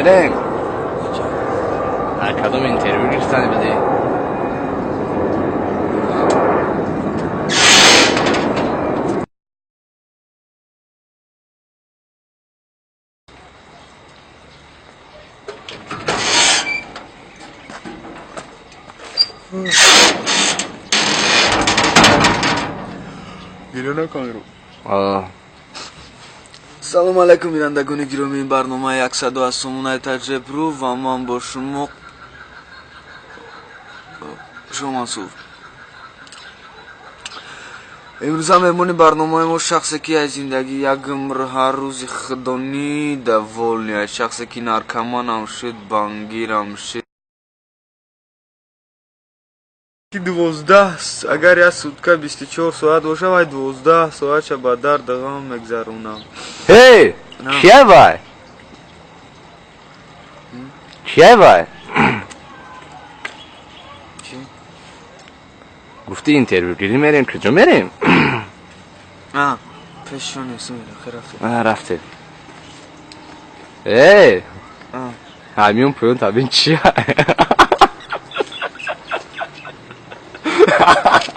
Мерем. Кадом интервю гирифтани бидӣ? Гирё накун. Салом алайкум, бинандагони гиромии барномаи яксаду аз сомонаи Таҷрибру ва ман бо шумо Шомансур. Имрӯза меҳмони барномаи мо шахсе ки аз зиндагӣ як умр ҳар рӯзи худонӣ довольный, шахсе ки наркоманам шуд, бангирам шуд. 12, агар як сутка 24 соат бошад, вай 12 соатша ба дарду ғам мегзаронам. Эй, кия вай? Кия вай? Чӣ? Гуфти интервю гирӣ, мерем, куҷо мерем? А, пешшон рафтем. Рафтем. Эй, ҳамиён поён табин чия?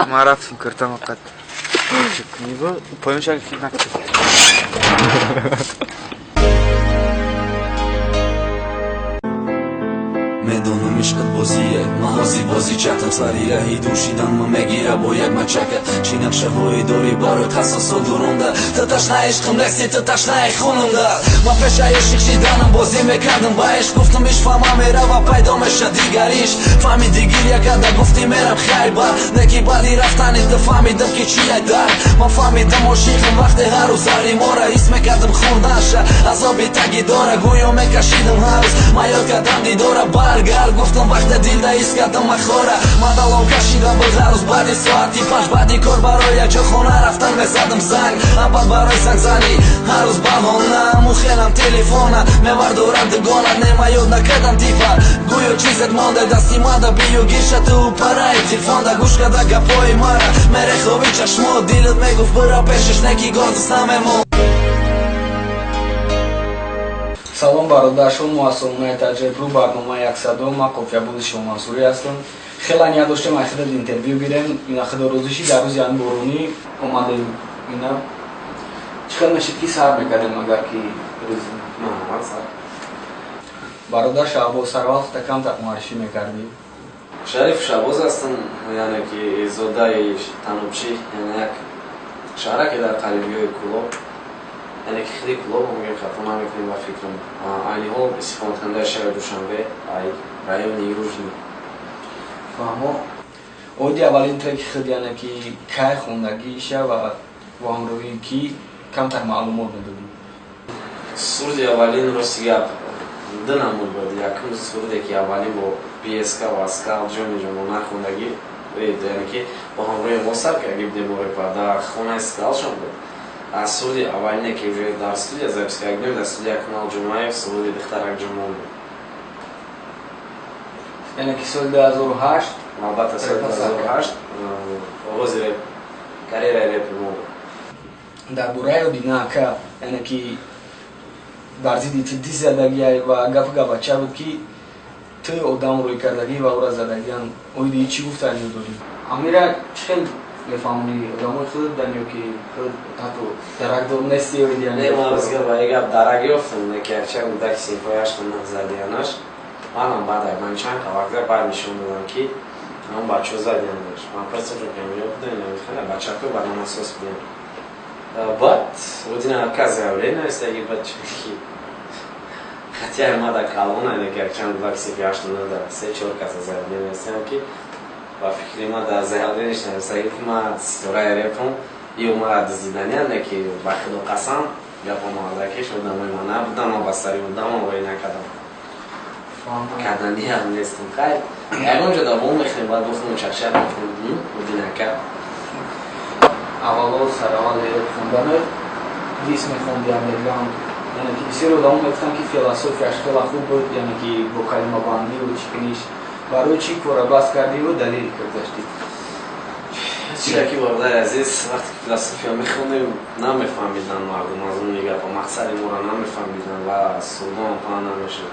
Ман рафтем киртам фақат. Поён шак накард. Медонам ишқат бозие, ман ҳозир бозӣ чатам, сари раҳи душидан ман мегира бо як мачака. Чӣ нақшаҳое дорӣ барои қасосо дуронда? Ту ташнаи ишқам нести, ту ташнаи хунумда. Ман пешаи ишқ шиданам бозӣ мекардам ба ишқ, гуфтам иш фаҳма мерава, пайдо меша дигар иш. Фаҳмиди гиря карда гуфтӣ мерам хайбар, неки баъди рафтани ту фаҳмидам ки чия дард. Ман фаҳмидам ошиқам вақте ҳар рӯз ҳари мора ҳис мекардам хӯрданша, азоби таги дора гӯё мекашидам ҳар рӯз. Ман ёд кардам дидора баргард, гуфтам вақте дилда ҳис кардам махора. Ман далом кашидам буд ҳар рӯз баъди соати 5, баъди кор барои якҷо хона рафтан мезадам занг, абад барои зангзанӣ ҳар рӯз баҳона. Мухелам телефона мевардорам дугона, нема ёд накардам типа гӯё чизет монда дасти мада. Биё гирша ту параи телефонда, гӯш карда гапҳои мара, мерехови чашмо, дилат мегуфт бира пешаш, неки гордост намемон. Салом бародаршон, мо аз сомонаи Таҷрибру барномаи яксадо, ман Қофиябози Шоҳмансурӣ ҳастам. Хеле ният доштем аз худат интервю гирем, ина худо розӣ шид, дар рӯзи ҳамин боронӣ омадем. Ина чӣ хел мешид ки сар мекардем агар ки рӯзи бародар Шаҳбоз сарвал худта камтар муаррифӣ мекардӣ? Шариф Шаҳбоз ҳастам, яъне ки зодаи Танубчӣ, яъне як шаҳраке дар қарибиҳои Кӯлоб, яъне ки хеле Кӯлоб мегӯем, хато намекунем ба фикрам. Айни ҳол истиқоматкунандаи шаҳри Душанбе, райони Южный. Фаҳмо. Оиди аввалин треки худ, яъне ки кай хондагиша ва бо ҳамроҳии кӣ камтар маълумот медодӣ? Суруди аввалин, рости гап, ду намуд буд. Якум суруде ки аввалин бо БСК ва Скал ҷони ҷонона хондагӣ, яъне ки бо ҳамроҳи мо сар кардагӣ будем репа, дар хонаи Скалшон буд. Аз суруди аввалине ки уже дар студия запись кардем, дар студия Акмал Ҷумаев, суруди Духтарак ҷумон буд. Яъне ки соли 2008? Албатта, соли 2008 оғози реп, карьераи репи мо буд. Дар бораи Одина ака, яъне ки бар зидди ту дис задагӣ ва гапу гапача буд ки ту одам рӯй кардагӣ ва ӯра задагиан, оиди чӣ гуфтанӣ дорӣ? Амира чӣ хел мефаҳмонӣ одамои худ дан ё ки худ ҳатто даракдор нести оиди? Не, ман рӯзга ба ин гап дарак ёфтам, не ки якчанд муддати синфҳои ҳашту нӯҳ задиянаш. Манам баъд ман чанд вақт баъд нишон додам ки ҳамон бачаҳо задиянаш. Ман просто ҷокамиё будам, хеле бачаҳо ба ман асос будем. Баъд Одина ака заявление навистаги, баъд ки хотя ма да калона, не ки якчанд муддати синфи ҳашту нӯҳ да се-чор каса заявление навистаям ки ба фикри ма дар заявлениеш навистаги ки ман ситораи репам, ё мара дуздиданиям, не ки ба худо қасам гапо мардакеш одамои ман набудам, ман ба сари одамам рӯй накардам. Карданиам нестам. Хайр, ягон ҷо давом мехӯрем, баъд бохӯрем, чакчак мехӯрем, Одина ака. Аввало сараввал реп хондане дис мехонди андерграунд, яъне ки бисёр одамо мегуфтанд ки философияш хеле хуб буд, яъне ки бо калимабандиву чӣ куниш, барои чӣ кора бас кардиву далел гузаштӣ? Чираки бародари азиз, вақте ки философия мехондем, намефаҳмиданд мардум аз он гапа, мақсади моро намефаҳмиданд ва сурдон паҳн намешуд.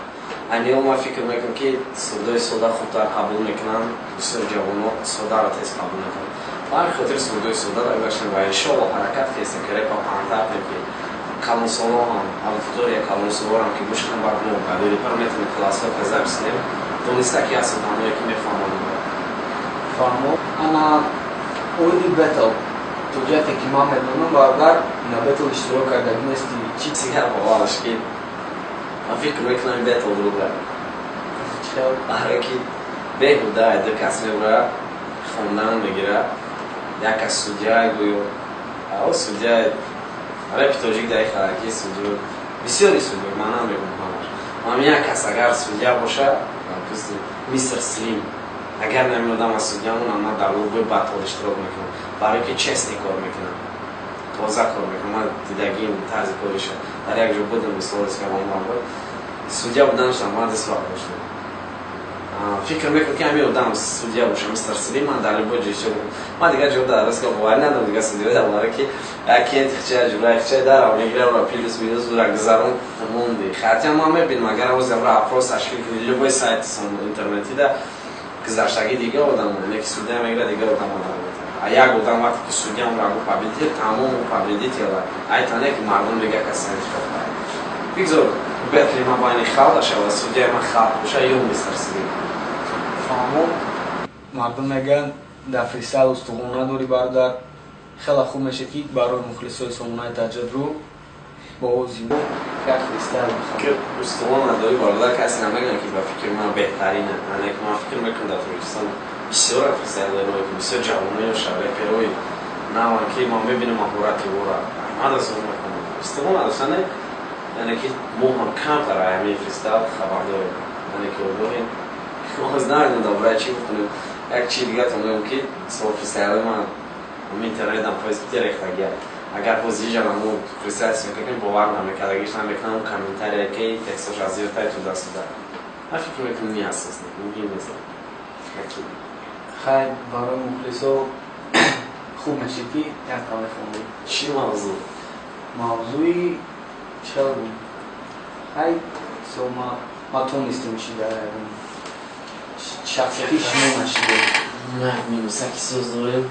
Айни ҳол ман фикр мекунам, ки сурудҳои сода хубтар қабул мекунанд, бисёр ҷавонҳо содаро тез қабул мекунанд. Ба ҳамин хотир сурудҳои содаро гузаштем ва иншоалло ҳаракат кардем, ки репа паҳнтар кунем, ки калонсоло ҳам, аудитория калонсолоам ки гӯш кунанд. Баъд мо ба репер метавонем классҳо запись кунем, дониста ки ҳаст одамое ки мефаҳманд. Фаҳмо. Ана оиди бетл, то ҷиҳате ки ман медонам, бародар, на бетл иштирок кардагӣ нести. Чӣ дигар бовараш, ки ман фикр мекунам, бетл дурӯға. Барое ки беҳуда ду кас мебурад, хондан мегирад, як кас судья гӯё о судья. Репи тоҷик дар хараки судья, бисёри судья, ман намегӯм ҳамаш. Ман як кас агар судья боша, мистер Слим, агар намеодам аз судья монам, ман дар любой батл иштирок мекунам, барое ки честный кор мекунам, тоза кор мекунам. Ман дидагим тарзи кориша, дар як ҷо будам, мисол буд, судья буданашам ман даствақ доштам. Фикр мекунам, ки ҳамин одам судья боша, мистер Слим, ман дар любой ҷо иштирок. Ман дигар ҷо дар ростга боварӣ надорам, дигар судья дар барое ки якент хча ҷура хча дарам мегирам ра плюс минус ра гузарон монди. Хотя ман мебинам, агар ҳозир опрос ташкил кунӣ, любой сайт интернетида гузаштагӣ дига одам, яъне ки судья мегирад, дига одам. А як одам вақте ки судья мра гу победитель, тамому победитель, айтане ки мардум дига касе интихоб кард. Бигзор бетли ма байни халқ шава, судья и ма халқ боша ё мистер Слим. Фаҳмо. Мардум мегӯянд, дар фристайл устухон надорӣ, бародар. Хеле хуб мешед, ки барои мухлисои сомонаи Таҷадру бо овози мо як фристайл бихонем. Ки устухон надорӣ, бародар, касе намегӯяд, ки ба фикри ман беҳтарина. Яъне ки ман фикр мекунам, дар Тоҷикистон бисёр фристайлерое, ки бисёр ҷавоноё рэперои наван, ки ман мебинам маҳорати ӯра, раҳмат аз он мекунам. Устухон надоштане, яъне ки мо ҳам камтар ҳамин фристайл хабар дорем, яъне ки огоҳем. Ҳоз намедонам дар бораи чӣ бикунем. Як чизи дигатон мегӯям, ки сол фристайлои ман интернетам фейсбуке рехтагия. Агар ҳозир мо фристайл мекунем, бовар намекардагиш намекунам, комментария ки текстош аз зиртай туда суда. Ман фикр мекунам, не асос муҳим нест. Хайр, барои мухлисо хуб мешид, ки як кам мехондем. Чӣ мавзӯъ? Мавзӯи чӣ буд? Хай, со ма тонистем чи дар ягон шахсияти шумо нашидем. Минусаки соз дорем.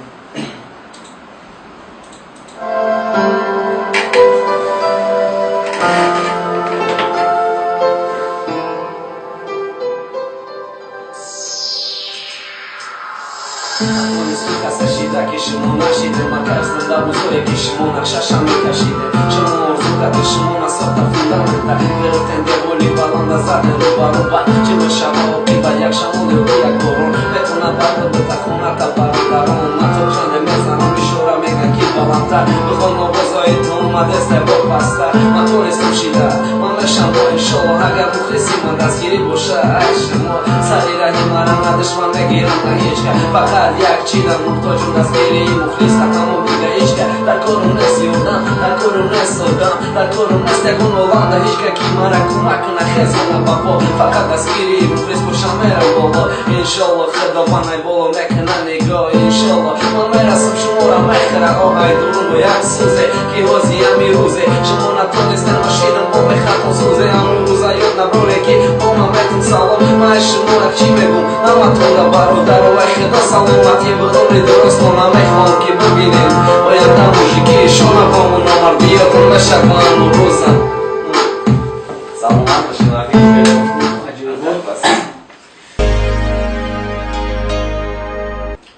Ки шумо нашиде, ман тарсам дар бузоре, ки шумо нақшашам мекашиде. Шумо орзу карде, шумо насохта фундамента, гирифтен деволи баланда, заден рӯба рӯба. Чӣ мешава оқиба? Як шамол ё як борон метонад бардод бита хоната бародарон. Ман то чанде мезанам ишора, меган ки баландтар бихон, овозои ту омадесте бо пасттар. Ман тонистам шида, ман мешам бо иншолло, агар мухлиси ман дастгирӣ боша. Ай шумо сари раҳи мара на душман мегирам, на ҳечка. Фақат як чиза муҳтоҷум, дастгирии мухлис, тамом, дига ҳечка. Дар корум нест ёрдам, дар корум нест одам, дар корум нест ягон оланда, ҳечка, ки мара кӯмак куна, хезона ба по. Фақат дастгирии мухлис боша, мерам боло, иншолло. Худованд ай боло мекуна нигоҳ, иншолло ман мерасам, шуморо мехӯра оҳай дурун бо як сӯзе, ки ҳози ҳами рӯзе шумо натонистем машинам бо мехатон сӯзе. Ҳамун рӯза ёд наброре, ки бо ман метум салом. Ман шуморо чӣ мегӯм, ҳаматонро бародаро, вай худо саломатӣ ва умри дурустона мехоҳам, ки бибинем оянда мужики шона бо номардиётон мешавам рӯзам. Саломат бошед. Аҷоибот.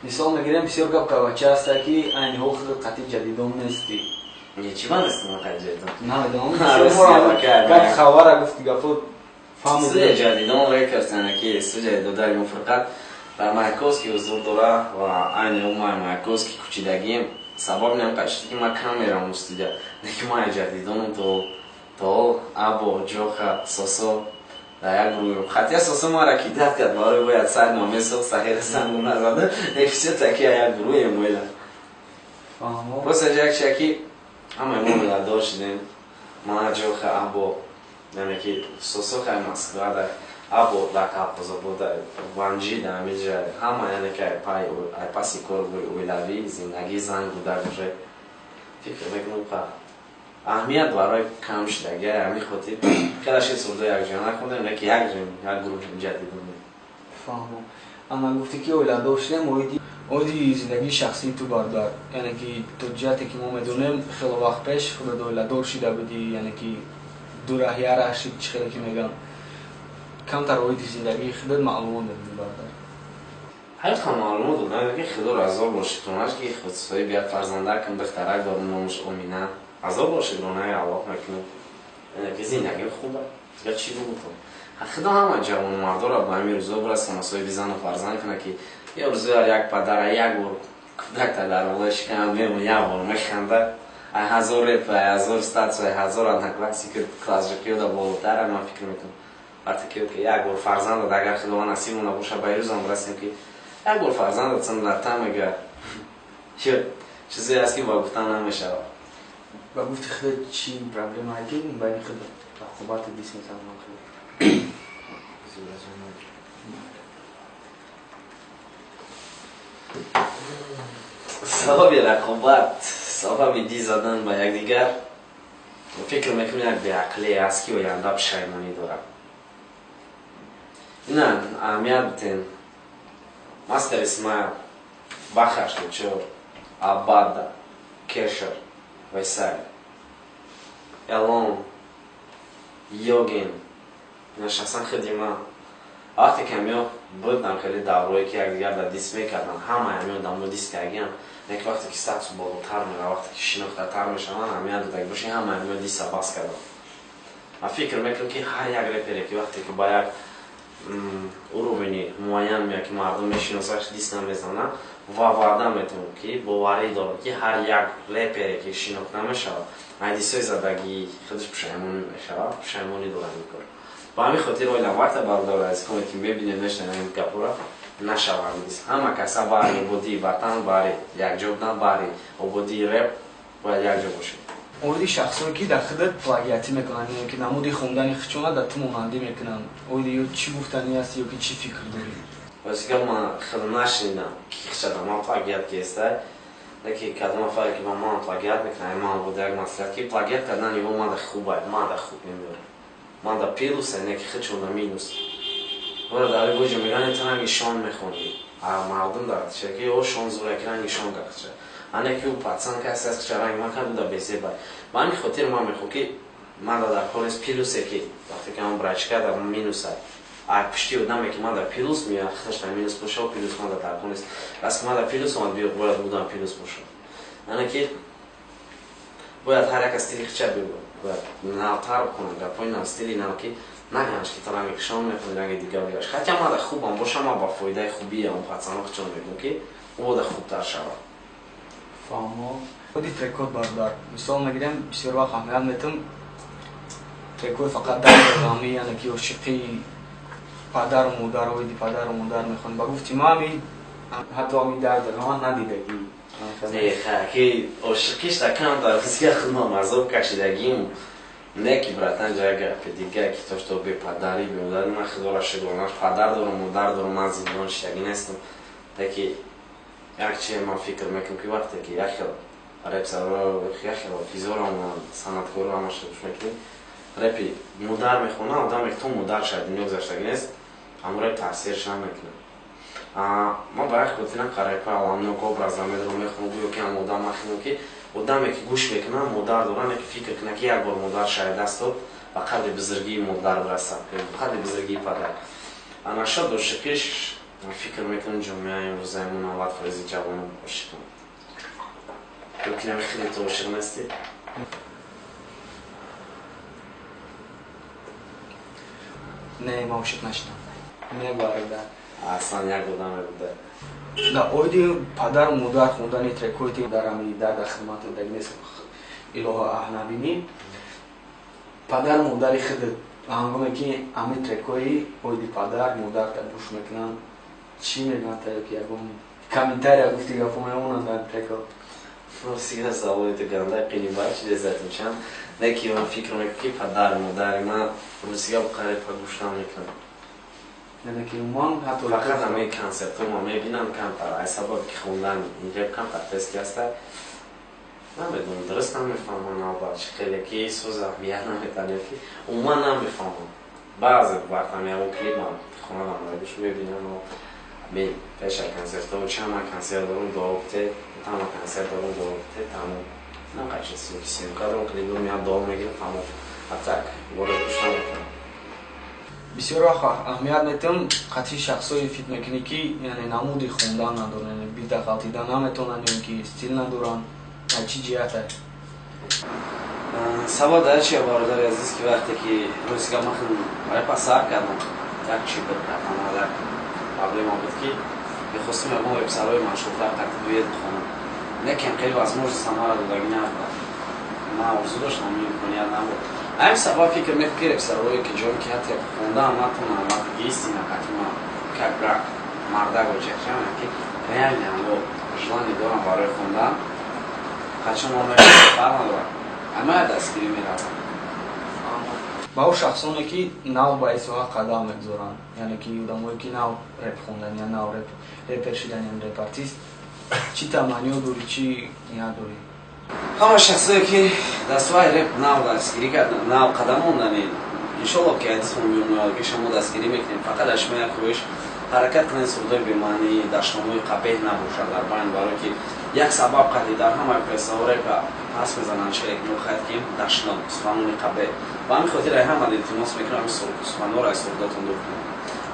Мисол мегирем, бисёр гап кавача ҳаста, ки айни ҳол худ қатъи ҷадидон нестӣ. Чӣ ман нестам қатъи ҷадидон? Намедонам, гап хабара гуфти, гапо. Фаҳмидем. Ҷадидон рекордс, яъне ки студияи додари мо фурқат дар Маяковский ҳузур дора ва айни ҳол ма Маяковский кӯчидагием. Сабаб нем қашти, ки ман кам мерам студия, лекин ман ҷадидонам то або ҷоха сосо дар як гурӯҳ. Хотя сосо мара кидат кард, барои бояд сайт ма месохт, сахира сангу назада, лекин все таки як гурӯҳем моила. Просто як чия, ки ҳамаи мо миллатдор шудем. Ман, ҷоха, або, яъне ки сосо хай Москва да, або дар Колхозобода, ванҷи дар ҳамиҷа, ҳама, яъне ки пай ай паси кор оилавӣ, зиндагӣ, зан, кӯдак, уже фикр мекунам, ка Аҳамият барои кам шудагӣ, ҳамин хотир хеле ши сурдо якҷоя нахондем, лекин якҷоя як гурӯҳ ҷадид будем. Фаҳмам. Ана гуфтӣ ки оиладор шудем, оиди зиндагии шахсии ту бародар, яъне ки то ҷиҳате ки мо медонем хеле вақт пеш худат оиладор шида будӣ, яъне ки ду раҳ як раҳ шид, чӣ хеле ки мегӯянд. Камтар оиди зиндагии худат маълумот медодӣ бародар. Ҳайф ҳам маълумот додам, ки Худоро азоб бошед, тонаш ки худ соҳиби як фарзандакам, духтарак дорам, номаш Омина. Азоб бошед, ронаи Аллоҳ мекунам. Яъне ки зиндагим хуба. Дигар чӣ бигӯям? Худо ҳама ҷавону мардоро ба ҳамин рӯзо бирасонад, соҳиби зану фарзанд кунад, ки ё рӯзояр як падара як бор кӯдакта дар болои шикам мемон, як бор механда. Ай ҳазор реп, ай ҳазор статус, ай ҳазор одноклассник классжикиёда болотара, ман фикр мекунам. Вақте ки як бор фарзанд дод, агар Худованд насиб набошад, ба рӯзам расем ки як бор фарзанд дод, сан дар та мега. Чизе аст ки ба гуфтан намешавад. Ба гуфти худат чӣ проблема ки байни худ рақобати дис метавонам хеле? Сабаби рақобат, сабаби дис задан ба якдигар, фикр мекунам як беақлие аст ки оянда пушаймонӣ дорад. Ина аҳамият битен. Мастер Исмаил, Бахаш Дучор, Абада, Кешер, Вайсай, Элон, Йоген, ина шахсан худи ман. Вақте ки ҳамиё будам хеле даврое ки якдигар дар дис мекарданд, ҳамаи ҳамиё дамо дис кардагиам, лекин вақте ки статус болотар меравад, вақте ки шинохтатар мешаванд, аҳамият додаги боши, ҳамаи ҳамиё диса бас карданд. Ман фикр мекунам ки ҳар як репере ки вақте ки ба як уровени муайян меояд, ки мардум мешиносаш, дис намезанад, ва ваъда метавонам ки боварӣ дорам ки ҳар як репере ки шинохта мешавад, ай дисои задагии худаш пушаймонӣ мешавад, пушаймонӣ дорад ин кор. Ба ҳамин хотир ойлам вақта бародари азизоне ки мебинед, мешунавед ин гапҳоро, нашаванд дис. Ҳама каса баҳри ободии ватан, баҳри якҷо будан, баҳри ободии реп бояд якҷо бошем. Оиди шахсое ки дар худат плагиатӣ мекунанд, яъне ки намуди хондани худшона дар ту монандӣ мекунанд, оиди ё чӣ гуфтанӣ аст ё ки чӣ фикр дорӣ? Ростига ман худ нашунидам ки худша ман плагиат кестай, лекин кадом нафаре ки ба ман плагиат мекунад, ман буда як маслиҳат ки плагиат кардан ё манда хуб, манда хуб намеорад. Манда плюс, не ки худшона минус. Вора дар боҷа мегӯянд ту ранги шон мехонӣ. А мардум дар чеки ё шон зура ки ранги шон гахча. Ане ки ӯ пацан касе аст худша ранги ман кард буда безеба. Ба ҳамин хотир ман мехоҳам ки манда дар кор нест плюсе ки вақте ки ман брачка дар минуса. А пушти одаме ки ман дар плюс меояд, худаш дар минус боша, плюс ман дар кор нест. Раз ки ман дар плюс омад, бояд будам плюс боша. Ане ки бояд ҳар як стили худша бибурад. Бояд навтар кунад, гапҳои нав, стили нав ки наганаш ки ту ранги шон мехонӣ, ранги дигар бигаш. Хотя ман дар хубам бошам, ман ба фоидаи хубии он пацано худшон мегӯям ки ӯ бояд хубтар шавад. Фаҳмо. Худи трекот бародар. Мисол мегирем, бисёр вақт аҳамият метам трекҳои фақат дарду ғамӣ, яъне ки ошиқии падару модар, оиди падару модар мехонӣ. Ба гуфти ман ҳами ҳатто ҳами дарду ғама надидагӣ. Не, ки ошиқиш да камтар физика худмам азоб кашидагим. Не ки братан ҷая гапи дига ки то что бепадарӣ, бемодарӣ, ман худоро шукр, падар дорам, модар дорам, ман зиндон шидагӣ нестам. Леки як чизе ман фикр мекунам ки вақте ки як хел репсаро, як хел ҳофизоро, санъаткоро ҳамаша гӯш мекунӣ, репи модар мехонад, одаме ки то модар шояд дунё гузаштагӣ нест, ҳамон реп таъсирш намекунад. Ман ба як хотир на репа аламнок образа медорам, мехонам, гӯё ки ҳам одам махинам ки одаме ки гӯш мекунад, модар дорад, не ки фикр кунад ки як бор модар шояд даст дод, ба қадри бузургии модар бирасад, ба қадри бузургии падар. Ана шояд ошиқиш, ман фикр мекунам ҷомеаи имрӯзаи мо 90% ҷавонон ошиқанд. Ё ки нами хеле ту ошиқ нестӣ? Не, ман ошиқ нашудам. Не, бародар. Аслан як одаме буда. Да оиди падару модар хондани трекҳои ти дар ҳами дарда хидмат додагӣ нест, илоҳо аҳнабинӣ. Падару модари худат ҳангоме ки ҳамин трекҳои оиди падар модар та гӯш мекунанд, чӣ мегӯянд та ё ки ягон комментария гуфти гапҳо мемонанд дар трекҳо? Ростига саволи ту гандай қинибай чизе задим чанд. Не ки ман фикр мекунам ки падару модари ман ростига репа гӯш намекунанд. Яъне ки ман ҳатто фақат ҳамаи консертҳо ман мебинам камтар, ай сабаб ки хондан ин реп камтар тест ки ҳаста. Намедонам, дуруст намефаҳмам, албат, чӣ хеле ки соз аҳамият наметанем, ки умуман намефаҳмам. Баъзе вақтам ягон клип ман хонадам гӯш мебинам, ме пеша консертҳо чанд ман консерт дорум, дуо куте, тама консерт дорум, дуо куте, тамом. Намқачи съёмка дорум, клип дорум, як дуо мегирам, тамом. А так боре гӯш намекунам. Бисёр вақт аҳамият метиҳам, қатъи шахсое фит мекунӣ, ки яъне намуди хондан надоранд, бита ғалтида наметавонанд ё ки стил надоранд. Аз чӣ ҷиҳате? Сабаб дар чия, бародари азиз, ки вақте ки рӯзига ман репа сар кардам, як чи буд, як проблема буд, ки мехостим ягон репсарои машҳуртар қатъи дуэт бихонам, лекин хеле возможность ҳамара додагӣ набуд. Ман орзу доштам, имконият набуд. Ҳамин сабаб фикр мекунам, ки репсарое ки ҷое ки ҳатто хондаам натонам, вақте ки истина қатъи ман как брак мардак очахшам, ки реально ҳамго желание дорам барои хондан, қачон мо фарқ надорад, ҳамая дастгирӣ меравам. Ба ӯ шахсоне, ки нав ба ин соҳа қадам мегузоранд, яъне ки одамое, ки нав реп хонданиям, нав репер шиданиям, реп-артист, чӣ таманниё дорӣ, чӣ ният дорӣ? Ҳама шахсое, ки дар соҳаи реп нав дастгирӣ кард, нав қадам мондани, иншолло, ки ҳадисмон меомояд, ки шумо дастгирӣ мекунем. Фақат аз шумо як хоҳиш: ҳаракат кунед, сурудҳои бемаънӣ, дашномҳои қабеҳ набошад дар байн, барое ки як сабаб қади дар ҳамаи прессаҳо репа пас мезананд, чире ки мо хайд кем дашном, суханони қабеҳ. Ба ҳамин хотир ай ҳама илтимос мекунам, ҳамин суханҳоро аз сурудотон дур кунед.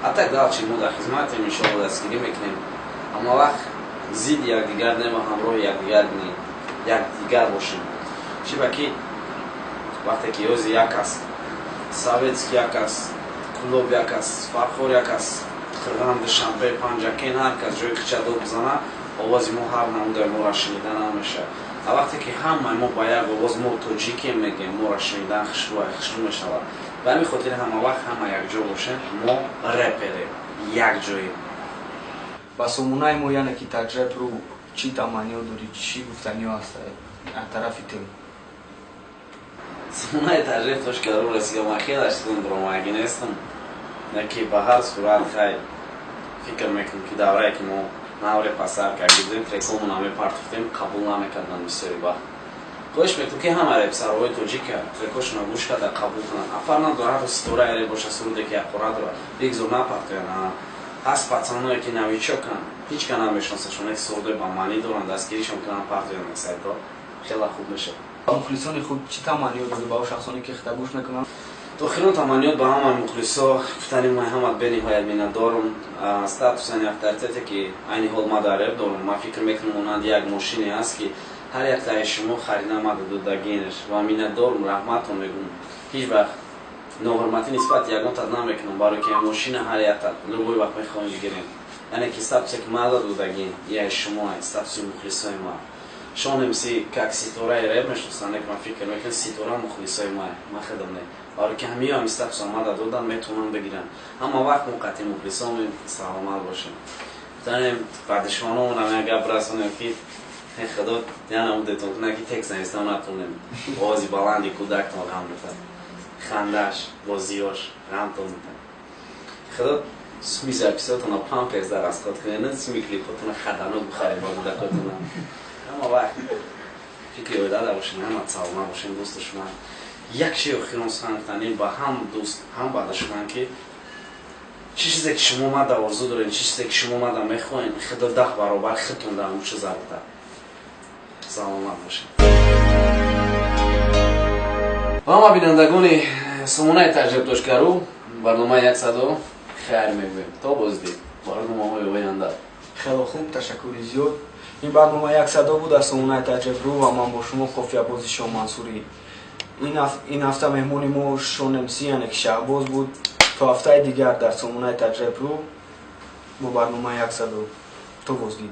А так дальше мо дар хизматем, иншолло, дастгирӣ мекунем. Ҳама вақт зидди якдигар не ва ҳамроҳи якдигар бинем, якдигар бошем. Чӣ ба ки вақте ки ёзи як кас Советский, як кас Кулоб, як кас Фархор, як кас Қирған, Душанбе, Панҷакен, ҳар кас ҷое кича дод бизана, овози мо ҳар намудаи моро шунида намешавад. А вақте ки ҳамаи мо ба як овоз «мо тоҷикем» мегӯем, моро шунидан хушрӯ мешавад. Ба ҳамин хотир ҳама вақт ҳама якҷо бошем. Мо реперем, якҷоем. Ба сомонаи мо, яъне ки Таҷребру, чӣ таманниё дорӣ, чӣ гуфтаниё ҳаст аз тарафи ту? Сомонаи Таҷреб.ру расига, ман хеле чизон дуромагӣ нестам, ки ба ҳар сурат, хай, фикр мекунам, ки даврае ки мо навре пасар кардем, трекомона мепартофтем, қабул намекарданд бисёри вақт. Хоҳиш мекунам, ки ҳама репсароҳои тоҷика трекошона гӯш карда қабул кунанд. Афар надорад, ҳатто ситораи реп боша, суруде ки ҳақорат дорад, бигзор напартоянд. Ҳаст пацаное, ки новичоканд, ҳеҷ ка намешиносашон, як сурудои ба маънӣ доранд, дастгиришон кунанд, партоянд на сайтҳо, хеле хуб мешавад. Ба мухлисони худ чӣ таманниё дорӣ, ба шахсоне, ки хита гӯш мекунанд? Охирон таманниёт ба ҳамаи мухлисо гуфтани ман: ҳамат бениҳоят миннатдорум. Статусани авторитете, ки айни ҳол ма дар реп дорум, ман фикр мекунам, монанди як мошине аст, ки ҳар яктаи шумо харида ма додагинаш, ва миннатдорум, раҳматон мегӯм. Ҳеҷ вақт ноҳурматӣ нисбати ягонта намекунам, барое ки мошина ҳар якта любой вақт мехоҳем бигирем. Яъне ки статусе, ки мада додагин, яи шумо, статуси мухлисои ма. Шон МС как ситораи реп мешиносанд, ман фикр мекунам, ситора мухлисои ма, ман худам не, барое ки ҳамиё ҳами статуса мада додан, метавонанд бигиранд. Ҳама вақт мо қатъи мухлисомем, саломат бошем. Гуфтанем, ба душманомонам як гап расонем, ки худо янамудетон кунад, ки текст навистам натонем. Овози баланди кӯдактон ғам бихӯрад, хандаш, бозиёш ғамтон мекунад. Худо суми записотона памперс дар расход кунед, суми клипотона хаданок бихаред ба кӯдакотона. Ҳама вақт фикри оилада бошем, ҳама саломат бошем, дӯст душман. Як чизи охирон сухан гуфтанем ба ҳам дӯст, ҳам ба душман, ки чӣ чизе ки шумо мада орзу доред, чӣ чизе ки шумо мада мехоҳед, худо 10 баробар худтон дар он чиза буда. Саломат бошед. Ва ҳама бинандагони сомонаи Таҷриб.ру, барномаи «Як садо», хайр мегӯем то боздид барномаҳои оянда. Хеле хуб, ташаккури зиёд. Ин барнома «Як садо» буд аз сомонаи Таҷрибру ва ман бо шумо қофиябози Шоҳ Мансурӣ. Ин ҳафта меҳмони мо Шон МС, яъне ки Шаҳбоз буд. То ҳафтаи дигар дар сомонаи Таҷрибру бо барномаи «Як садо». То боздид.